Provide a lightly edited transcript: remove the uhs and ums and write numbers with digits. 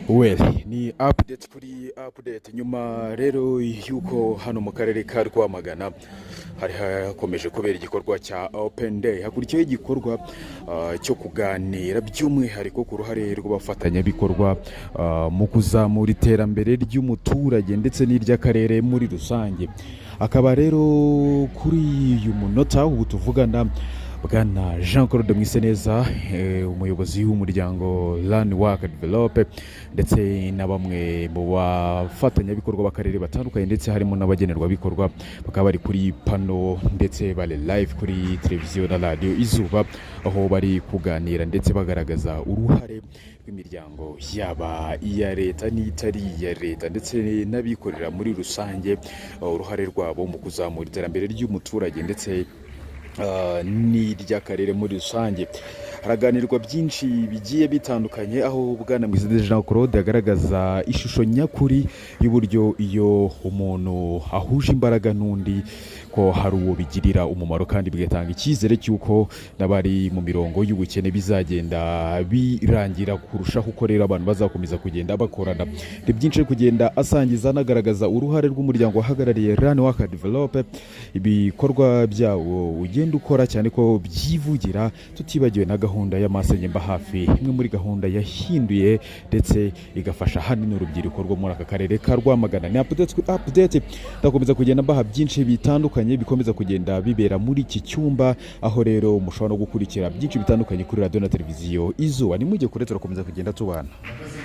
Well, ni update kuri update. Nyuma rero y'uko hano mu karere ka Rwamagana hari hakomeje kubera igikorwa cya Open Day, hakurikiyeho igikorwa cyo kuganira by'umwihariko ku ruhare rw'abafatanyabikorwa mu kuzamura iterambere ry'umuturage ndetse n'iry'akarere muri rusange. Akaba rero kuri uyu munota ubu tuvugana, Bwana Jean Claude Mwiseneza, umuyobozi w'umuryango Learn Work Develop, ndetse na bamwe mu bafatanyabikorwa b'akarere batandukanye, ndetse harimo n'abagenerwabikorwa, bakaba bari kuri pano ndetse bari live kuri televiziyo na radiyo Izuba, aho bari kuganira ndetse bagaragaza uruhare rw'imiryango, yaba iya leta n'itari iya leta, ndetse n'abikorera muri rusange, uruhare rwabo mu kuzamura iterambere ry'umuturage ndetse n'iry'akarere muri rusange. Haraganirwa byinshi bigiye bitandukanye, aho Bwana Mwiseneza Jean Claude agaragaza ishusho nyakuri y'uburyo iyo umuntu ahuje imbaraga n'undi ko hari uwo bigirira umumaro, kandi bigatanga icyizere cy'uko n'abari mu mirongo y'ubukene bizagenda birangira kurushaho, uko rero abantu bazakomeza kugenda bakorana. Ni byinshi ari kugenda asangiza, anagaragaza uruhare rw'umuryango wahagarariye Learn Work Develop, ibikorwa byawo ugenda ukora, cyane ko byivugira, tutibagiwe na gahunda y'Amasenge Mba Hafi, imwe muri gahunda yahinduye ndetse igafasha ahanini urubyiruko rwo muri aka karere ka Rwamagana. Ni update kuri update, ndakomeza kugenda mbaha byinshi bitandukanye bikomeza kugenda bibera muri iki cyumba, aho rero mushobora no gukurikira byinshi bitandukanye kuri radiyo na televiziyo Izuba. Nimujye kure, turakomeza kugenda tubana. Murakoze.